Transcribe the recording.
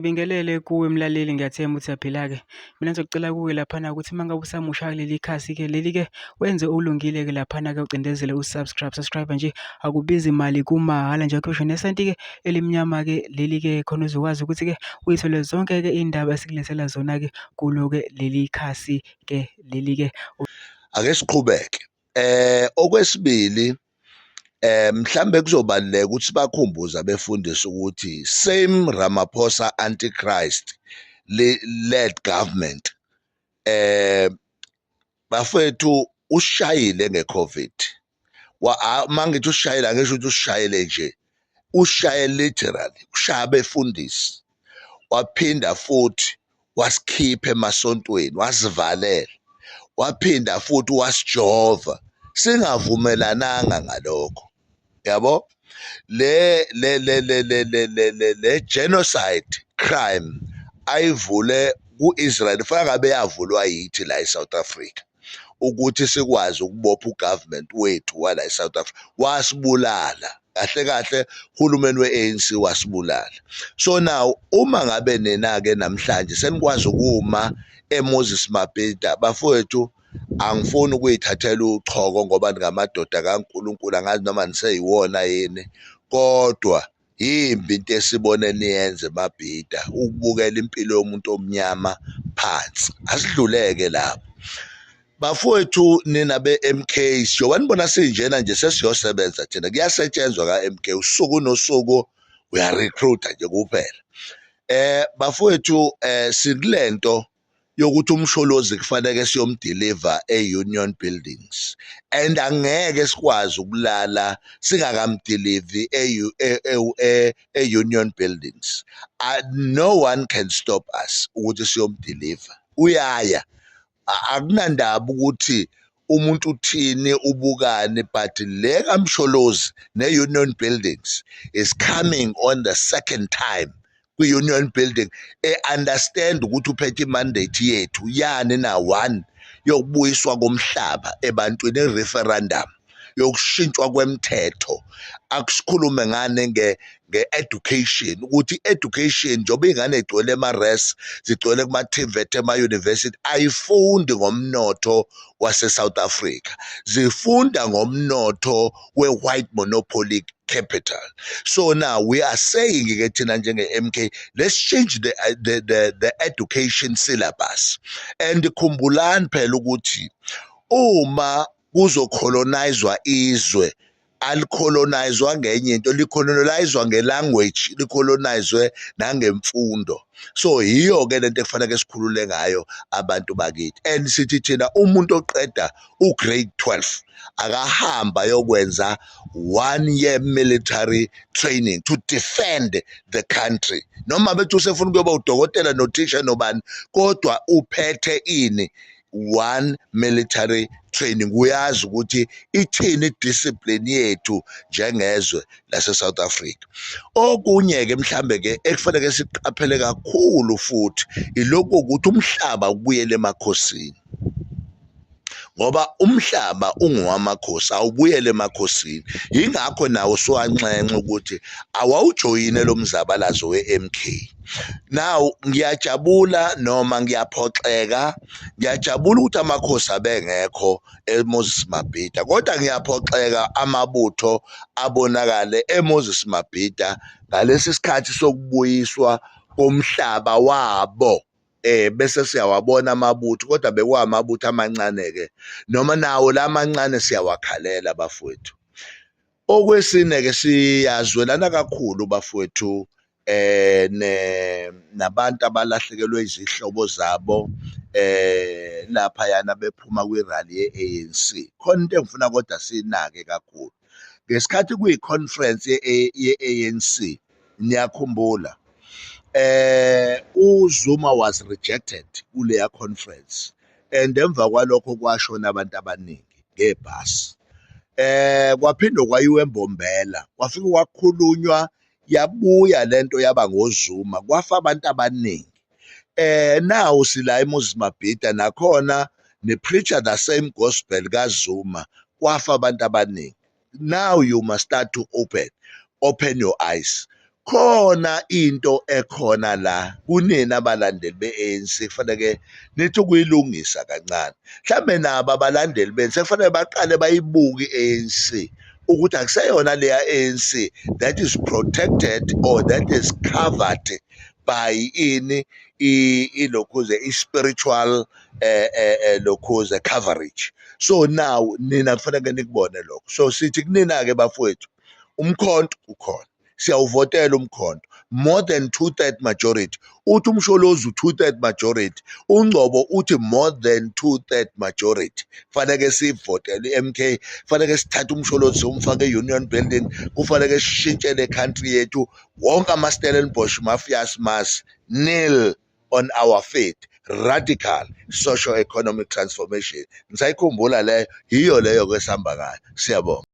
Ngibingelele kuwe mlaleli, ngiyathemba ukuthi uyaphila-ke. Mina ngizocela kuwe laphana ukuthi uma ngabe usamusha kuleli khasi-ke leli-ke wenze okulungile-ke laphana-ke ucindezele u-subscribe. Subscribe nje akubizi mali, kumahhala nje, akusho nesenti-ke elimnyama-ke leli-ke khona uzokwazi ukuthi-ke uyithole zonke-ke iy'ndaba esikulethela zona-ke kulo-ke leli khasi-ke leli-ke. Ake siqhubeke. Okwesibili, mhlambe kuzobaluleka ukuthi bakhumbuze abefundisi ukuthi same Ramaphosa antichrist led government, bafethu, ushayile ngeCovid. Wa mangithi ushayile, angisho ukuthi ushayile nje, ushaye literally, ushaya abefundisi, waphinda futhi wasikhipha emasontweni, wasivalela, waphinda futhi wasijova singavumelananga ngalokho, yabo. Le genocide crime ayivule kuIsrael fanele ngabe yavulwa yithi la eSouth Africa ukuthi sikwazi ukubopha ugovernment wethu wala eSouth Africa. Wasibulala kahle kahle uhulumeni we-ANC, wasibulala. So now uma ngabe nina ke namhlanje senikwazi ukuma eMoses Mabhida, bafowethu, angifuni ukuyithathela uchoko ngoba ningamadoda kaNkuluNkulu, angazi noma niseyiwona yini, kodwa yimbi into esibone niyenze Mabhida, ukubukela impilo yomuntu omnyama phansi. Asidluleke lapho, bafowethu. Nina be-MK, siyoba nibona sinjena nje, sesiyosebenza thina, kuyasetshenzwa ka-MK usuku nosuku, uyarecruita nje kuphela. Bafowethu, sikulento yokuthi uMsholozi kufanele siyomdeliver e-Union Buildings and angeke sikwazi ukulala singakamdeliver e-Union Buildings. No one can stop us ukuthi siyomdeliver. Uyaya, akunandaba ukuthi umuntu uthini, ubukani, but le kaMsholozi ne-Union Buildings is coming on the second time kwi-Union Building, e-understand ukuthi uphethe imandate yethu yani na one yokubuyiswa komhlaba ebantwini, i-referendum yokushintshwa kwemthetho. Akusikhulume ngane nge-education, ukuthi i-education njengoba iy'ngane igcwele ema-res, zigcwele kuma-TVET, ema-university, ayifundi ngomnotho wase-South Africa, zifunda ngomnotho we-white monopoly capital. So now we are saying ke thina njenge-MK, let's change the education syllabus. And khumbulani phela ukuthi uma kuzocolonizwa izwe, alicolonizwa ngenye into, licolonizwa ngelanguage, licolonizwe nangemfundo. So yiyo ke lento ekufanele sikhulule ngayo abantu bakithi. And sithi thina umuntu oqeda ugrade 12 akahamba yokwenza one year military training to defend the country, noma bethi usefuna ukuyoba udokotela nothisha nobani, kodwa uphethe ini, one military training, uyazi ukuthi ithini discipline yethu njengezwe lase South Africa. Okunye ke mhlambe ke ekufanele siqaphele kakhulu futhi ilokhu ukuthi umhlaba ubuyele emakhosini, ngoba umhlaba ungowamakhosi, awubuyele emakhosini. Yingakho nawo siwanxenxa ukuthi awawujoyine lo mzabalazo we-MK. Now ngiyajabula noma ngiyaphoxeka, ngiyajabula ukuthi amakhosi abengekho eMoses Mabhida, kodwa ngiyaphoxeka amabutho abonakale eMoses Mabhida ngalesi sikhathi sokubuyiswa komhlaba wabo. Bese siyawabona amabutho, kodwa bekuwamabutho amancane ke, noma nawo lamancane siyawakhalela, bafowethu. Okwesine ke, siyazwelana kakhulu, bafowethu, ne nabantu abalahlekelwe izihlobo zabo lapha yana bephuma kwi-rally ye-ANC. Khona into engifuna kodwa sinake kakhulu. Ngesikhathi kuyi-conference ye-ANC, niyakhumbula, uZuma was rejected kuleya conference and emva kwalokho kwashona abantu abaningi ngebhasi. Kwaphinde kwayiwa eMbombela, kwafika kwakhulunywa, yabuya lento yaba ngoZuma, kwafa abantu abaningi. Now sila eMoses Mabhida, nakhona ni preacher the same gospel kaZuma, kwafa abantu abaningi. Now you must start to open your eyes. Khona into ekhona la kunina abalandeli be-ANC, kufanele nithi ukuyilungisa kancane. Mhlambe nabo abalandeli benu sekufanele baqale bayibuke i-ANC ukuthi akuseyona leya ANC that is protected or that is covered by ini, ilokhuze, i-spiritual lokhuze coverage. So now nina kufanele nikubone lokho. So sithi kunina-ke bafowethu, uMkhonto ukhona, siyawuvotela uMkhonto more than 2/3 majority. Uthi uMsholozi 2/3 majority, uNgcobo uthi more than 2/3 majority. Kufanele sivotele i-MK, kufanele sithathe uMsholozi simfake e-Union Building, kufanele sishintshe le country yethu. Wonke ama-Stellenbosch mafias must kneel on our feet. Radical socio-economic transformation, nisayikhumbula leyo? Yiyo leyo kwesihamba ngayo. Siyabonga.